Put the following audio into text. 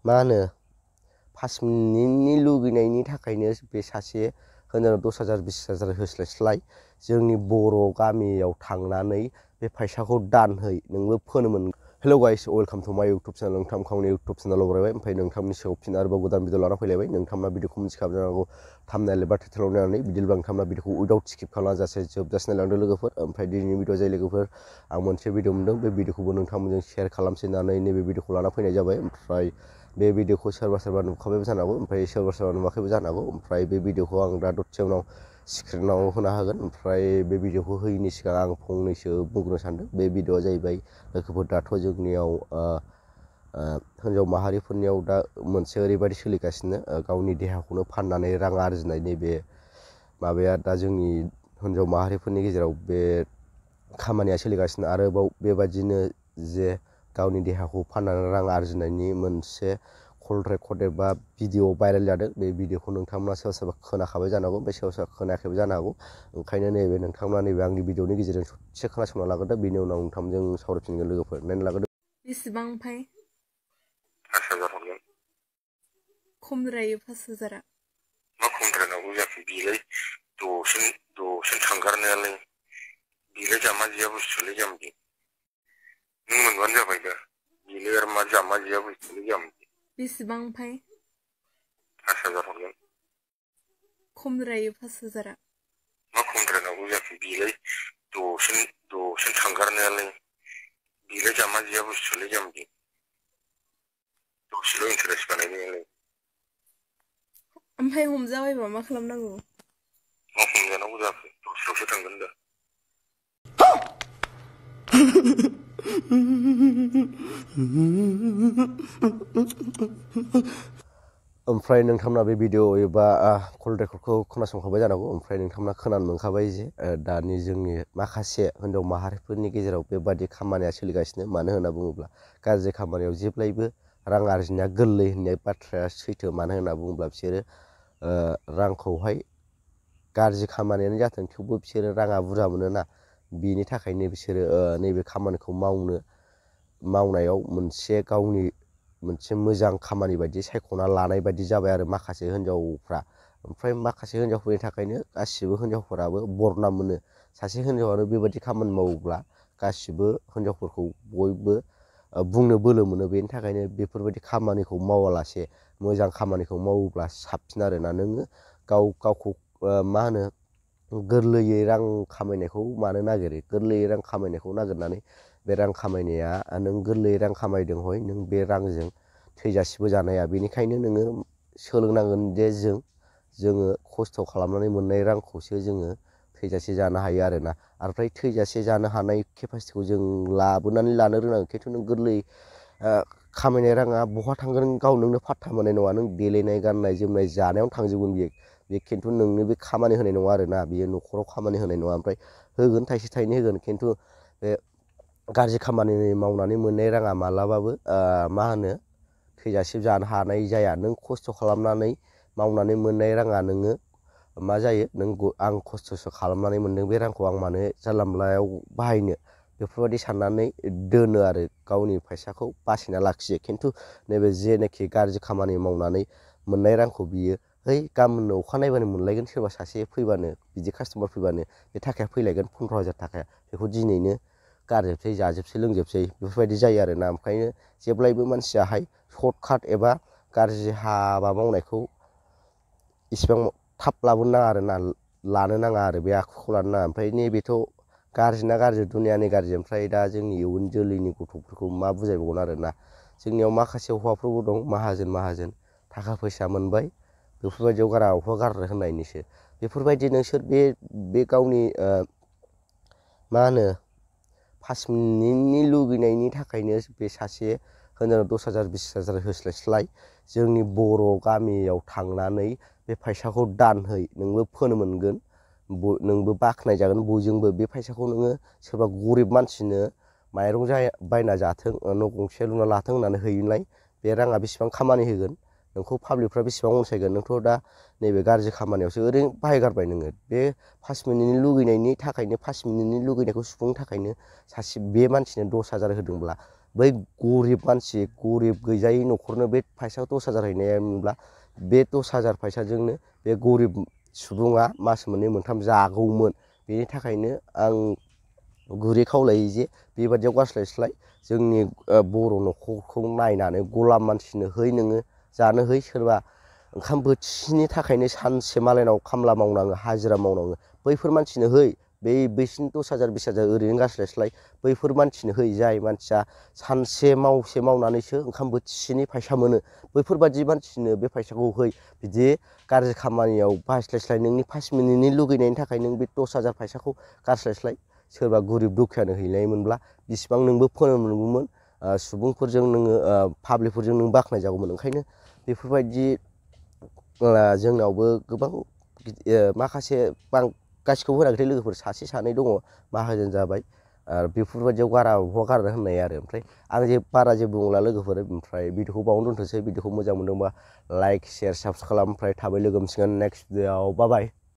मा होनो 5 मिनिटनि लुगैनायनि थाखायनो बे सासे हिनजावनो 10,000 20,000 होस्लायस्लाय जोंनि बर' गामियाव थांनानै बे फैसाखौ दानहै नोंबो फोनो मोन। हेलो गाइस, वेलकाम टू माय यूट्यूब चैनल। नोंथांनि यूट्यूब चैनलाव बरायबाय। ओमफ्राय नोंथांनि सायाव फिन आरोबाव गोदान भिडिअ लाना फैलायबाय। नोंथांना भिडिअखौ मिथिखाबाय जानांगौ थाम्बनेल एबा टाइटेलाव नायनानै। बिदिब्ला नोंथांना भिडिअखौ उइदाउट स्किप खालामाजासे जोबजासिम नायलांदो लोगोफोर। ओमफ्राय दिनैनि भिडिअ जाय लोगोफोर आं मोनसे भिडिअ मोनदों, बे भिडिअखौबो नोंथांमोनजों शेयार खालामसै होननानै नैबे भिडिअखौ लाना फैनाय जाबाय। ओमफ्राय बे भिडिअखौ सोरबा नुखाबायबो जानो हागौ, ओमफ्राय सोरबा नुवाखैबो जानो हागौ। ओमफ्राय बे भिडिअखौ आं दा दसे उनाव स्क्रिनाव होनो हागोन। ओमफ्राय बे भिडिअखौ होयैनि सिगां आं फंनैसो बुंग्रोनो सानदों। बे भिडिअआ जाहैबाय लोगोफोर, दाथ' जोंनियाव हिनजाव माहारिफोरनियाव दा मोनसे ओरैबायदि सोलिगासिनो, गावनि देहाखौनो फाननानै रां आरजिनाय नैबे माबाया दा जोंनि हिनजाव माहारिफोरनि गेजेराव बे खामानिया सोलिगासिनो। आरोबाव बेबादिनो जे गावनि देहाखौ फाननानै रां आरजिनायनि मोनसे कल रेकर्ड एबा भिडिअ भाइरेल जादों। बे भिडिअखौ नोंथांमोना सोरबा खोनाखाबाय जानो हागौ, ओमफ्राय सोरबा खोनायाखैबो जानो हागौ। ओंखायनो नैबे नोंथांमोना नैबे आंनि भिडिअनि गेजेरजों ससे खोनासंना लागोदो, बेनि उनाव नोंथांजों सावरायफिनगोन लोगोफोर। नायना लागोदो। बेसेबां ओमफ्राय? 5,000 हरगोन। खमद्रायो 5,000-आ। मा खमद्रायनांगौ जाखो? बेलाय दसेनो थांगारनायालाय बेलाय जामा जिया बुस्थुलाय जाम्बि। नों मोनबानो जाबाय दा। बेलाय आरो मा जामा जिया बुस्थुलाय जाम्बि। बेसेबां ओमफ्राय? 5,000 हरगोन। खमद्रायो 5,000-आ। मा खमद्रायनांगौ जाखो? बेलाय दसेनो थांगारनायालाय बेलाय जामा जिया बुस्थुलाय जाम्बि। दसेल' इन्टारेस्ट बानायनायालाय। ओमफ्राय हमजाबायबा मा खालामनांगौ? मा हमजानांगौ जाखो? दसेल'सो थांगोन दा। ओमफ्राय नोंथांमोना बे भिडिअ एबा कल रेकर्डखौ खोनासंखाबाय जानांगौ। ओमफ्राय नोंथांमोना खोनानो मोनखाबाय जे दानि जोंनि माखासे हिनजाव माहारिफोरनि गेजेराव बेबादि खामानिया सोलिगासिनो। मानो होनना बुङोब्ला गाज्रि खामानियाव जेब्लायबो रां आरजिनाया गोरलै होननाय बाथ्राया सैथो। मानो होनना बुङोब्ला बिसोरो रांखौहाय गाज्रि खामानियानो जाथों, थेवबो बिसोरो राङा बुरजा मोनोना। बिनि थाखायनो बिसोरो नैबे खामानिखौ मावनायाव गावनि मोनसे मोजां खामानि बायदि सायख'ना लानाय बायदि जाबाय आरो माखासे हिनजावफ्रा। ओमफ्राय माखासे हिनजावफोरनि थाखायनो गासिबो हिनजावफोराबो बरना मोनो। सासे हिनजावानो बेबायदि खामानि मावोब्ला गासिबो हिनजावफोरखौ बयबो बुंनो बोलो मोनो। बेनि थाखायनो बेफोरबायदि खामानिखौ मावालासे मोजां खामानिखौ मावोब्ला साबसिन आरोना। नोङो गावखौ मा होनो गोरलैयै रां खामायनायखौ मानो नागिरो? गोरलैयै रां खामायनायखौ नागिरनानै बे रां खामायनाया नों गोरलैयै रां खामायदों हय, नों बे रांजों थैजासिबो जानो हाया। बेनिखायनो नोङो सोलोंनांगोन जे जोङो खस्थ' खालामनानै मोननाय रांखौसो जोङो थैजासे जानो हायो आरोना। ओमफ्राय थैजासे जानो हानाय केपासिटिखौ जों लाबोनानै लानो रोंनांगोन। खिन्थु नों गोरलै खामायनाय राङा बहा थांगोन गाव नोंनो पात्ता मोननाय नङा। नों देलायनाय गाननाय जोमनाय जानायावनो थांजोबगोन बे खिन्थु नोंनो बे खामानि होनाय नङा आरोना। बियो न'खराव खामानि होनाय नङा। ओमफ्राय होगोन, थाइसे थाइनै होगोन, खिन्थु बे गाज्रि खामानि मावनानै मोननाय राङा मालाबाबो मा होनो थैजासे जानो हानाय जाया। नों खस्थ' खालामनानै मावनानै मोननाय राङा नोङो मा जायो? आं खस्थ'सो खालामनानै मोनदों, बे रांखौ आं मानो जानला मोनलायाव बाहायनो, बेफोरबायदि साननानै दोनो आरो गावनि फैसाखौ बासायना लाखियो। खिन्थु नैबे जेनाखि गाज्रि खामानि मावनानै मोननाय रांखौ बियो गाबोननो अखानायबानो मोनलायगोन। सोरबा सासे फैबानो, बिदि कास्ट'मार फैबानो बे थाखाया फैलायगोन 15,000 थाखाया। बेखौ दिनैनो गारजोबसै, जाजोबसै, लोंजोबसै, बेफोरबायदि जायो आरोना। ओंखायनो जेब्लायबो मानसियाहाय सर्ट काट एबा गाज्रि हाबा मावनायखौ इसिबां थाब लाबोनो नाङा आरोना, लानो नाङा आरो बे आखुखौ लानो नाङा। ओमफ्राय नैबेथ' गाज्रिना गाज्रि, दुनियानि गाज्रि। ओमफ्राय दा जोंनि इयुन जोलैनि गथ'फोरखौ मा बुजायबावगोन आरोना। जोंनियाव माखासे हौवाफोरबो दं, माहाजोन थाखा फैसा मोनबाय, बेफोरबायदियाव गारनो होननायनिसो। बेफोरबायदि नोंसोर बे गावनि मा होनो 5 मिनिटनि लुगैनायनि थाखायनो बे सासे हिनजावनो 10,000 20,000 होस्लायस्लाय जोंनि बर' गामियाव थांनानै बे फैसाखौ दानहै नोंबो फोनो मोनगोन, नोंबो बाख्नायजागोन बयजोंबो। बे फैसाखौ नोङो सोरबा गरिब मानसिनो माइरं बायना जाथों, न' गंसे लुना लाथों होननानै हैनाय, बे राङा बेसेबां खामानि होगोन? नोंखौ पाब्लिकफ्रा बेसेबां अनसायगोन? नोंथ' दा नैबे गाज्रि खामानियावसो ओरैनो बाहायगारबाय नोङो। बे 5 मिनिटनि लुगैनायनि थाखायनो, 5 मिनिटनि लुगैनायखौ सुफुंनो थाखायनो बे मानसिनो 10,000 होदोंब्ला बै गरिब मानसि गरिब गैजायै न'खरनो बे फैसा 10,000 हैनायमोनब्ला बे 10,000 फैसाजोंनो बे गरिब सुबुङा मास मोननै मोनथाम जागौमोन। बेनि थाखायनो आं गुरै खावलायो जे बेबादियाव गारस्लायस्लाय जोंनि बर' न'खरखौ नायनानै गलाम मानसिनो है नोङो जानो है सोरबा ओंखाम बोथिसेनि थाखायनो सानसे मालायनाव खामला मावनाङो हाजिरा मावनाङो बैफोर मानसिनो है बैसिनि 10,000 20,000 ओरैनो गारस्लायस्लाय बैफोर मानसिनो है जाय मानसिया सानसे मावसे मावनानैसो ओंखाम बोथिसेनि फैसा मोनो बैफोरबादि मानसिनो बे फैसाखौ है बिदि गाज्रि खामानियाव बाहायस्लायस्लाय नोंनि 5 मिनिटनि लुगैनायनि थाखाय नों बे 10,000 फैसाखौ गारस्लायस्लाय सोरबा गरिब दुखियानो हैनायमोनब्ला बिसिबां नोंबो फोरोंनो मोनगौमोन सुबुंफोरजों नोङो पाब्लिकफोरजों नों बाख्नाय जागौमोन। ओंखायनो बेफोरबायदि जोंनावबो गोबां माखासे गासिखौबो होनाखै लोगोफोर सासे सानै दङ माहाजोन जाबाय बेफोरबायदियाव गारा बहा गारनो होननाय आरो ओमफ्राय आं बारा जेबो बुंला लोगोफोर ओमफ्राय भिडिअखौ बावनो दोनथ'सै भिडिअखौ मोजां मोनदोंबा लाइक शेयार साबसक्राइब खालाम ओमफ्राय थाबै लोगो मोनसिगोन नेक्स्ट भिडिअआव बाय बाय।